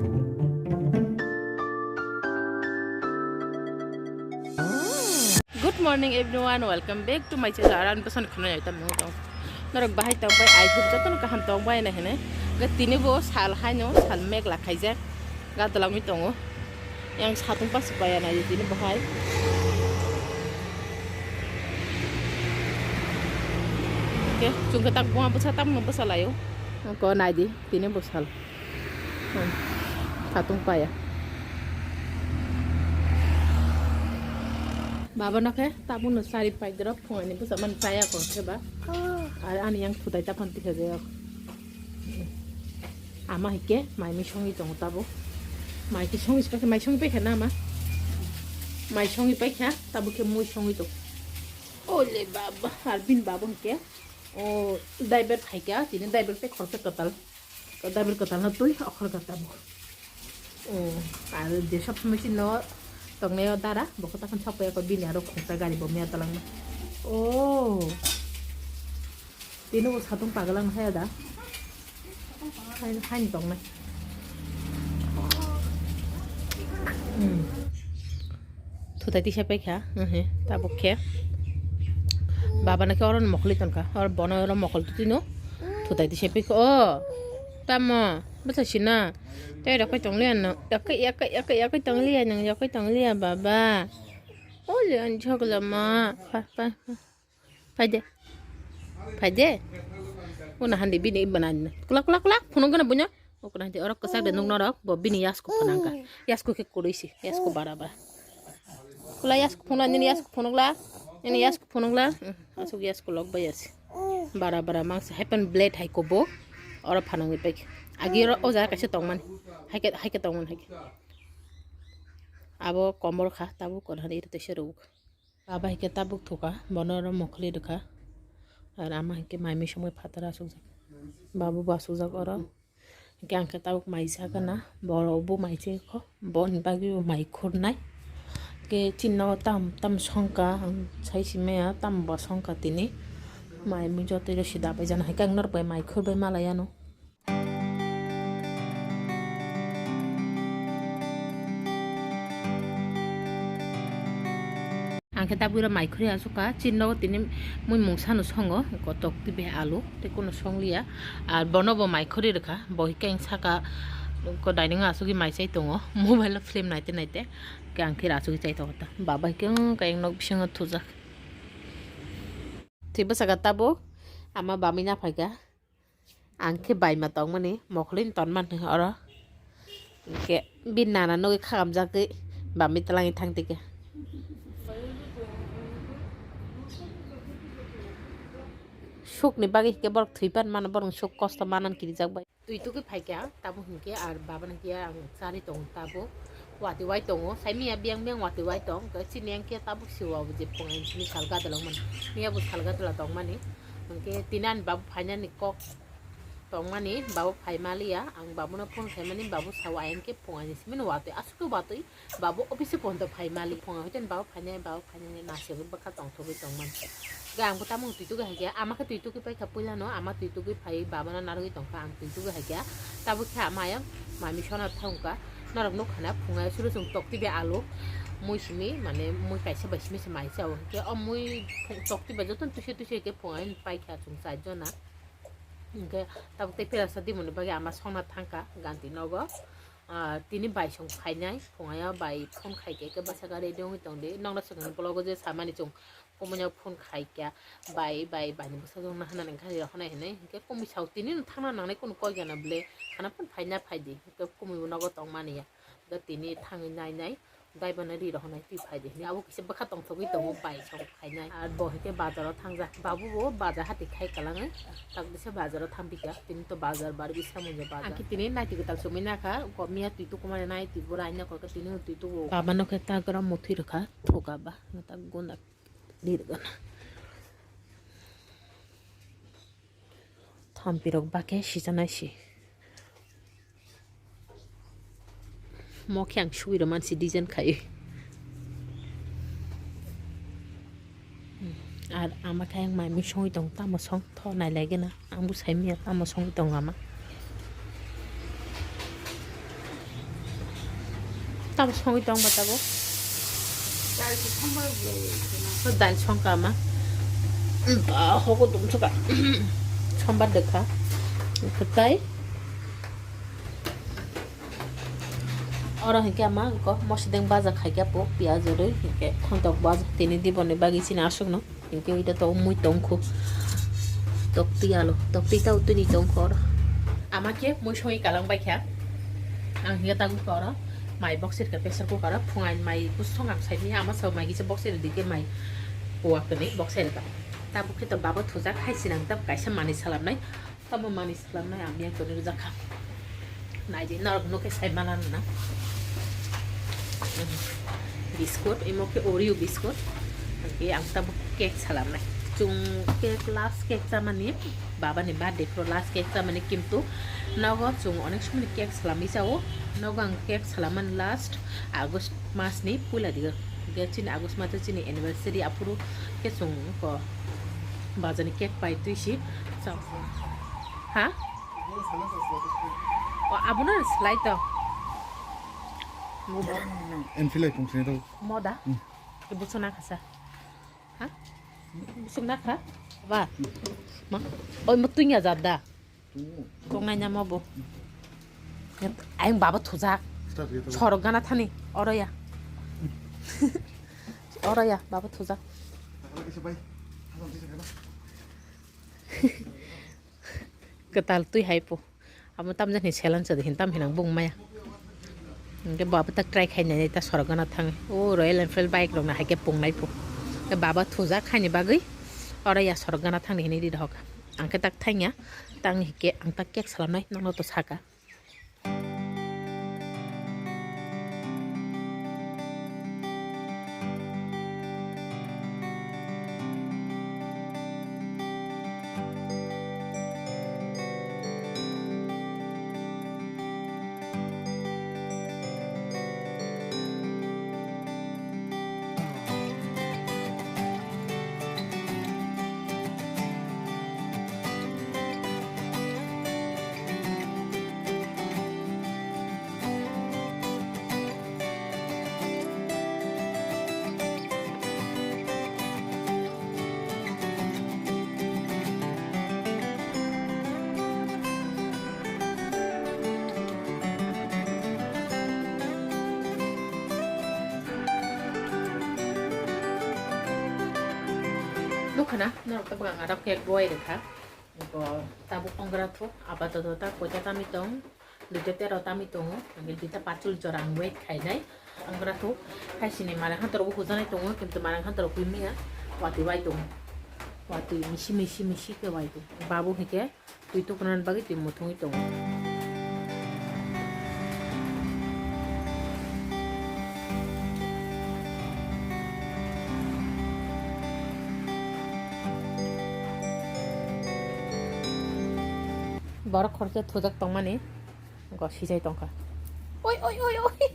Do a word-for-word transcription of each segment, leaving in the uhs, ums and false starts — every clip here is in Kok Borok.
Good morning everyone, welcome back to my channel. Aran bwsani khwnai tamo tong. Norok bahai tong bai, I hope jotono kaham tong bai na hene. Ga tini bo sal haino, sal meg la khaijak. Ga dalangwi tongo. Yang satung pas paya na tini bo hai. Ke chungke tak bunga bwsa tak mo bwsa layo. Ko nai di, tini bo sal. Hmm. Satung paya. Baba no khe tabuk no sari pai drop phone ni bwsa man paya ko khe ba. Ar ani yang thutai ta phan tikha je. Ama hike mai mi songi tong tabuk. Mai ki songi pai mai songi pai kha na ma. Mai songi pai kha tabuk khe mui songi tong. Ole baba, ar bin baba hike. O driver phaikha, tini driver tei khoroksa kwtal. O driver kwtal no twi okhor kwtal bo. O, ar je sob somoi chini no tongnai o dara, bo kota khan sok paiya ko bini aro khungsa gari bo miya talangma. O, tini bo satung pagalang haya da. Hain, hain tongnai. Hmm. Thutai tisa paikha, ehe, tabuk khe. Baba nakhe oro mokoli tonkha, oro bono oro mokol tutino. Thutai tisa paikha, o, tamo, bwsa sina. Tei rokoi tongliya no, rokoi, yakoi, yakoi, yakoi tongliya nang, yakoi tongliya baba. Oli an jhogla ma, pa, pa, pa. Phaide. Phaide. Una handi bini ibana. Kula, kula, kula. Phunuk gana bunya. Okuna handi orok kwchak de nuk norok. Bo bini yasku phunangka. Yasku khe kurui si. Yasku bara bara. Kula yasku phunuk nini yasku phunukla. Nini yasku phunukla. Hmm, asuk yasku lok bai asi. Bara bara mangsa happen blade hai kobo. Oro phanangwi pai. Agi oro o jaga kaisa tongmani. Haike, haike tongmani haike. Abo komor kha. Tabuk kon hani iri tese ruk. Baba hike tabuk thuka, bono oro mokoli rwkha. Ar ama hike mai mui songwi phataro asukjak. Babu bo asukjak oro. Hike ang khe tabuk mai chagana, borok bo mai chai kho, boni bagwi bo mai khurnai. Hike chini nogo tam tam songkha, ang sai si maya tam bo songkha tini. Mai mui joto rw si dabai jana, hike ang norok bai mai khurbai malai ano. Ang khe tabuk oro mai khuri asukha, chini nogo tini mui mungsa no songo, kotok tei alu tei kuno songliya, ar bono bo mai khuri rwkha, bo hikhe ang saka ko dining o asugwi mai chai tongo, mobile o film naite naite, hwnkhe ang khe asugwi chai tongo ta, baba hikhe wng khe ang nok bisingo thujak. Tei bwsaka tabuk ama bamwi naphaikha. Ang khe baima tongmani, mokholino tonmani oro. Hwnkhe bini nana nugwi khakamjagwi bamwi twlangwi thangtike. Sukni bagwi hwnkhe borok thwi pan mano, borok suk kosto manani kirijak bai. Twi tugwi phaikha, tamo hwnkhe ar babano hwnkhe ang charwi tongo tabuk. Watwi wai tongo, saimanya biyang biyang watwi wai tong, hwnkhe chini yang khe tabuk siwa bo je phung ang chini sal gadalo mani, miya bo sal gadalo tongmani, hwnkhe tini ani babu phainani kok tongmani, babu phai maliya, ang babuno phone khaimani, babu sao ayang khe phung ani simino watwi, aswk khe watwi, babu office o phone to phai mali, phung ang hoiteni babu phainai, babu phainani nasegwi bwkha tongthogwi tongmani. Hwnkhe ang bo tamo twi tugwi hai khe, ama khe twi tugwi paikha puilano, ama twi tugwi phai babano narwgwi tongkha, ang twi tugwi hai khe, tabuk khe ama ayang mami sona thangkha, norok nukha na phungai suru chwng tok twi bai alu, mui simi, mane mui kaisa bai simi se mai chao, hwnkhe o mui tok twi bai jotono tuise tuise khe phungai paikha chwng char jona, hwnkhe tabuk tei pherasa dimoni bagwi ama songna thangkha ganti nogo. Ah, tini bai song phainai, phungai o bai phone khai khe, khe bwsaka ready wngwi tongdi, nokna swkang vlog o je samani chwng. Kumui no phone khai khe, bai, bai, bai ni bwsajwk no hwnna nang kha, rw hwnai hinwi. Hinkhe kumui sao tini no thangna nangnai kunu koi gana bwle, khana phano phaina phaidi. Hinkhe kumui bo nogo tongmani ya. Do tini thangwi nai nai, bai bono ri rw hwnai twi phaidi hinwi. Abo kisa bwkha tongthogwi tongo bai song khainai. Ar bo hinkhe bazar o thangjak. Babu bo bazar hati khai kwlangwi, tak bisa bazar o thang bikha. Tini to bazar bar bisa manya bazar. Ang khe tini naitwi kwtal chumui nakha, ko miya twi tukumani naitwi bo raina kokhe tini twi tugo. Baba no khe tak gram muthwi rwkha, thuka ba, tak gunda. Dirgana. Thampirok bakhe sijanai si. Mo khe ang sugwi rw mansi design khai. Ar ama khe ang mai mui songwi tong, tamo song tho nai lai gana. Ang bo sai manya tamo songwi tong ama. Abo songwi tong ba tabuk. Dal songka ma. Ba, hogo dum suka. Sombar dekha. Kwtai. Oro hinkhe ama ko mosideng baja khaikya po piyaj rwi hinkhe khontok baja tini diboni bagwi chini aswkno. Hinkhe ita to mui tongkhu. Tokti alo, tokti tao tini tongkhu oro. Ama khe mui songwi kalang baikha. Ang hiya tagwi kha oro. Mai box rikha pressure cooker o. Phungai mai kusong ang saimanya ama sao mai kisa box rikha mai. Kuwa kani box rikha. Tabuk khe to baba thujak hai sinang tab kaisa manwi salamnai. Tamo manwi salamnai ang yang toni rwjakha. Naidi norok nukhe sai manana na. Biscuit, imo khe Oreo biscuit. Hwnkhe ang tabuk cake salamnai. Chwng cake, last cake chamani, babani birthday phuru last cake chamani, kintu nogo chwng onek somoni cake salamwi chao. Nogo ang cake salamani last August masni puila digo. Hwnkhe chini August maso chini anniversary aphuru khe chwng ko Bajani cake pai twi si. Chao. Ha? O, abono slai to. Enfilai pungsini to. Moda? Hmm. Ibu suna kasa. Ha? Busuk na kha? Ba. Ma. Oi, mo tunya jada. Tongnai na mo bo. Ayang baba thujak. Start gitu. Sorok gana thani. Oro ya. Oro ya, baba thujak. Kalau bisa, bai. Kalau bisa, kalau. Kwtal twi hai po. Amo tamjani selan chwdi hin tam hinang bung maya. Hwnkhe baba tak try khai nai ta sorok gana thang. O Royal Enfield bike rok na hai khe pungnai po. Hwnkhe baba thujak khaini bagwi oro ya sorok gana thang hinwi ri dohok. Ang khe tak thang ya. Tang hike ang tak cake salamnai nono to saka. Nukha na, norok tabuk ang aro cake rwui rwkha. Bo tabuk onggra thuk, apatoto ta koita tamwi tong, duita tero tamwi tongo, hwnkhe duita pachul jora ang wait khainai. Onggra thuk, haisini marang hantorokbo hujaknai tongo, kintu marang hantorok kwimya, watwi bai tongo. Watwi misi, misi, misi khe bai tongo. Babu hwnkhe twi tukunani bagwi twi muthungwi tongo. Borok khoroksa thujak tongmani, go sijai tongkha. Oi, oi, oi, oi.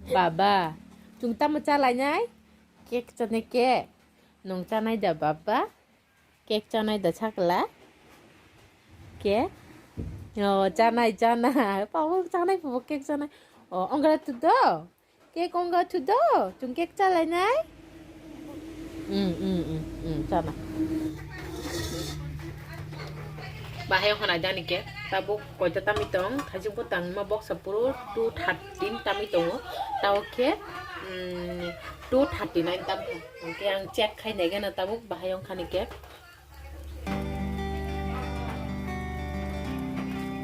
Baba, chwng tamo chalainai? Cake chanai cake. Nwng chanai da baba? Cake chanai da sakla? Cake? O, chanai, chanai. Pabo chanai, pabo cake chanai. O, onggra tu do? Cake onggra tu do? Chwng cake chalainai? Mm, mm, mm, mm, chana. Bahai hwnai dani cake. Tabuk koita tamwi tong? Thaising bwtang ma box sa puro two thirteen tamwi tongo. Tao khe, mm, two thirty nine tamkha. Hwnkhe ang check khai nai gana tabuk bahai wngkhani cake.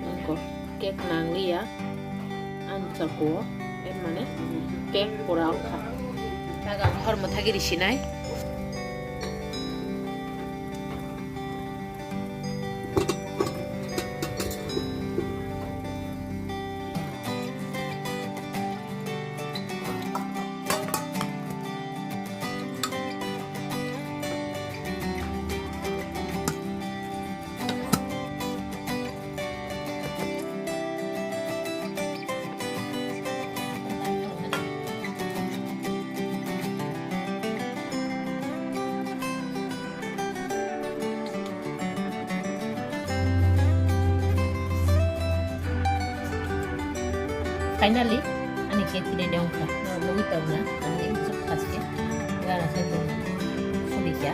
Wngkha cake nangliya. Ang chako, eh, mane cake pura wngkha. Taga hor mwthagwi risinai. Finally, ani cake ready wngkha. Nugwi tongna, ang ini chuk khaske, gara se bo phuli kya.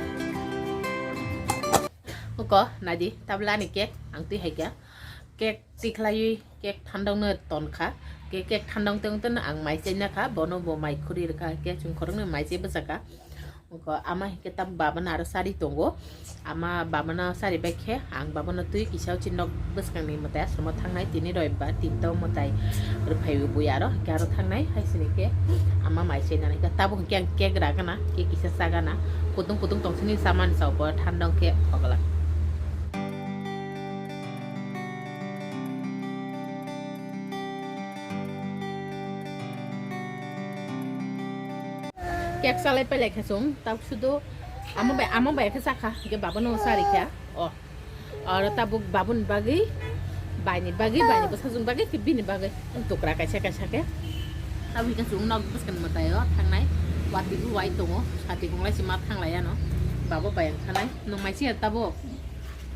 Uko, nadi, tabla ni cake, ang twi hai kya. Cake tikhlaiwi, cake thandong no ton kha. Cake, cake thandong tong tong ang mai chai na kha, bono bo mai khuri rwkha, cake chwng khoroknwi mai chai bwsa kha. Uko, ama hinkhe tabuk babano aro sari tongo. Ama babano sari bai khe ang babano twi kisa o chini nok bwskangni mwtai ashromo thangnai, tini roibbar, tinta o mwtai rwphai bui aro hinkhe aro thangnai. Hai sini khe ama mai chai nani khe tabuk hinkhe ang cake ragana, cake kisa chagana. Kutung kutung tong sini samani chao bo thandong khe pogla. Cake salai pailai kha chwng, tabuk sudu amo bai, amo bai khe chakha, hinkhe babano sari kha. O, oro tabuk babuni bagwi, baini bagwi, baini bwsajwkni bagwi, khe bini bagwi tukra kaisa kaisa khe. Tabuk hinkhe chwng nok bwskangni mwtai o thangnai, watwi bo wai tongo, sati konglai se ma thanglai ano, baba bai ang thanai, nwng mai se tabuk.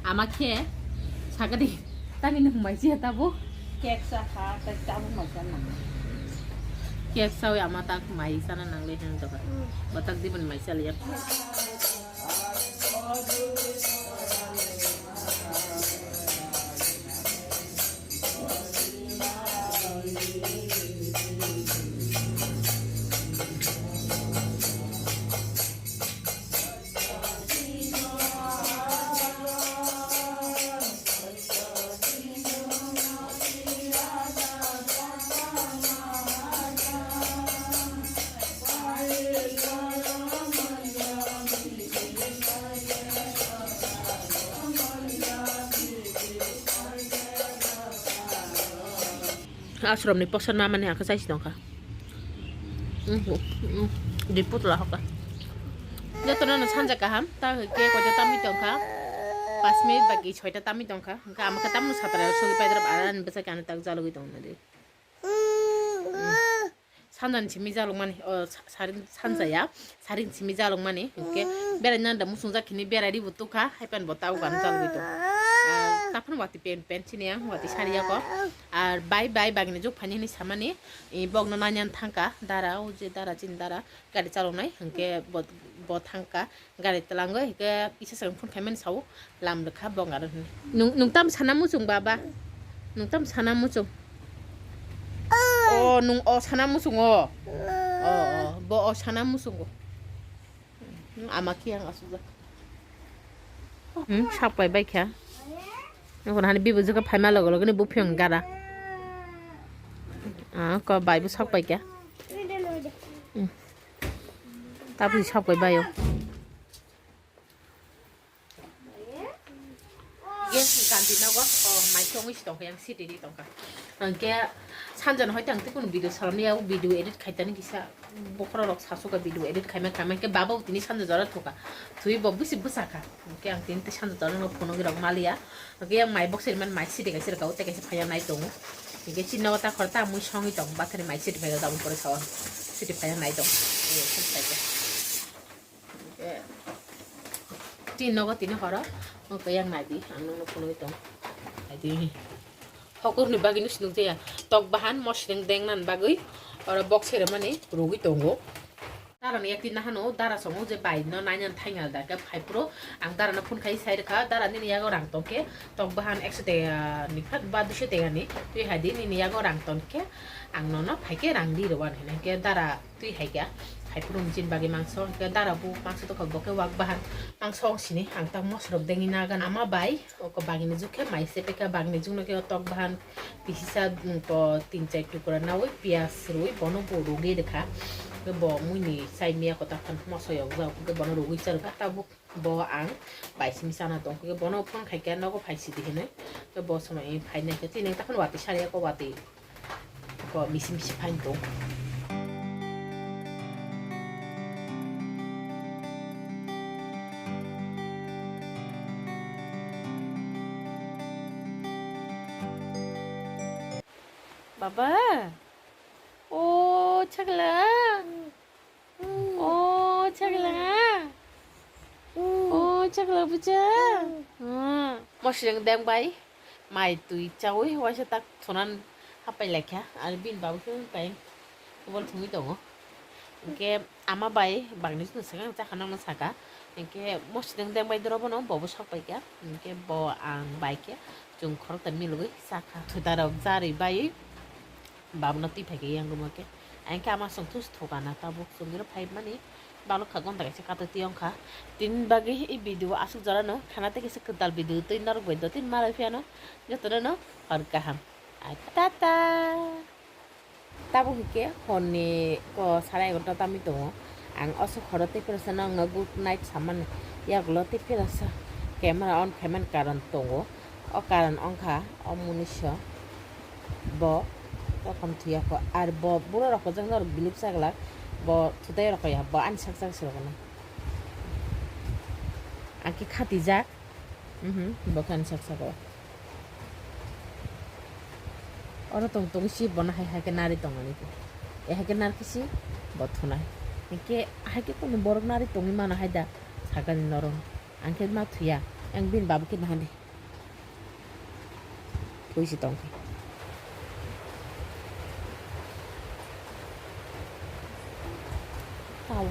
Ama khe sakadi, tani nwng mai se tabuk. Cake sa kha, tei tabuk mai sa nang. Cake sawi ama tak mai sana nangle hang doka. Batak dibon mai sa liya. Asromni poson mamani hakhe chaisi tongkha. Di putla hoka. Jotono no sanja kaham, ta ke kojo tamwi tongkha. Pas minute baki soita tamwi tongkha. Hingke ama khe tamno satara sogi paidrop aran bwsai kani tak jalogwi tongna di. Sanjani simi jalokmani, o, sa-, saring sanjaya, saring simi jalokmani, hingke beraina da musung jak hini berai ribu tukha, hai pan bo tau gana jalogwi tong. Ah, taphano wati pen pen sini ang, wati sari yako. Ar bai bai bagini juk phani hini samani, i bokno nanya thangka, dara, o je dara, chini dara, gari chaloknai, hingke bo, bo thangka. Gari twlango hingke kisa swkang phone khaimani sao lam rwkha bong aro hwnwi. Nung, nung tam sana muchung baba? Nung tam sana muchung? O nung o sana muchung o. O, o, bo o sana muchung o. Hmm, ama khe ang asukjak. Hmm, sak pai bai kha. Nokon hani bibu jwkha phaima logo logo ni buphiyong gara. Ah, ko bai bo sak pai kha. Hmm. Tabuk sak pai bai o. Gas ni kanti nogo, o, mai chongwi si tongkha, yang sitini tongkha. Hingke sanjana hoi tang tikun video salamni, yago video edit khaitani kisa bokhorok rok sasuka video edit khaima khaima, hingke baba tini sanja jora thuka. Thui bo bisi bwsakha. Hingke ang tini sanja jora no phunugwi rok maliya. Hingke yang mai box man mai siti kaisa rwka, tei kaisa phaiya nai tongo. Hingke chini nogo ta khor ta mui songwi tong, bathari mai siti phaiya, tabuk pore sawa. Siti phaiya nai tong. Tini nogo tini horo, oke yang nai di, ang nungno phunugwi tong. Nai di. Hokur ni bagwi nung sinung jaya. Tok bahan mosring deng nan bagwi, oro box sere mani rugwi tongo. Dara ni ekti nahano, dara songo je bai no nai nan thaingal da, ke phai phuru ang dara no phone khai sai rwkha, dara nini yago rang tong khe, tok bahan ekso tega ni khat ba duiso tega ni, twi hai di nini yago rang tong khe, ang nono phai khe rang di rw wan hinai khe dara. Twi hai kha, hai phuru mchini bagwi mangso, hwnkhe dara bu mangso tokha bo khe wak bahan mangso wng sini, ang tak mosrok dengwi nagan ama bai, oko bagini jukhe mai se pekha bagini jukno khe tok bahan pisisa, mm, to tin char tukra nawi piyas rwi bono bo rugwi rwkha, bo muini chai miya kota phan moso yokjak, hwnkhe bono rugwi cha rwkha tabuk. Bo ang bai simi chana tong khe bono phone khai khe nogo phai sidi hinwi. Khe bo somoi phai nai khe tini takhwno watwi sari eko watwi ko misi misi phai tong. Baba, o chakla. O chakla. O chakla bucha. Mosreng deng bai. Mai twi chawi waisa tak thonan hapai laikha. Ar bin babu khe pai. Bol thungwi tongo. Hingke ama bai bagni sini swkang chakha nokno saka. Hingke mosideng deng bai dorobo no bobo sok pai kha. Hingke bo ang bai khe chwng khorokthai milogwi chakha. Thutarok jarwi bai babno twi phai khe yang rwma khe. Hingke ama chwng thus thokana tabuk chwng iro phai mani balok kha gonta kaisa kato tiyong kha. Tini bagwi i video aswk jora no khana tei kaisa kwtal video twi norok bai do tini malai phiya no jotono no hor kaham. Ai tata. Tabuk hingke horni ko sarai egarota tami tongo. Ang oso horo tei phirasa nokno good night samani yagulo tei phirasa camera on khaimani karon tongo. O karon wngkha o munisa bo tokon thuya kho. Ar bo buro rok hojak norok bilip chaglak bo thutai rok ya bo ani sak sak se rokno. Ang khe khatijak. Mhm, bo khe ani sak sak o. Oro tong tong si bono hai hai khe nari tong ani khe. E hai khe nar khe si bo thunai. Hingke hai khe kunu borok nari tongwi mano hai da sakani norok. Ang khe ma thuya. Ang bini babu khe nahani. Thwi si tong khe. Tao.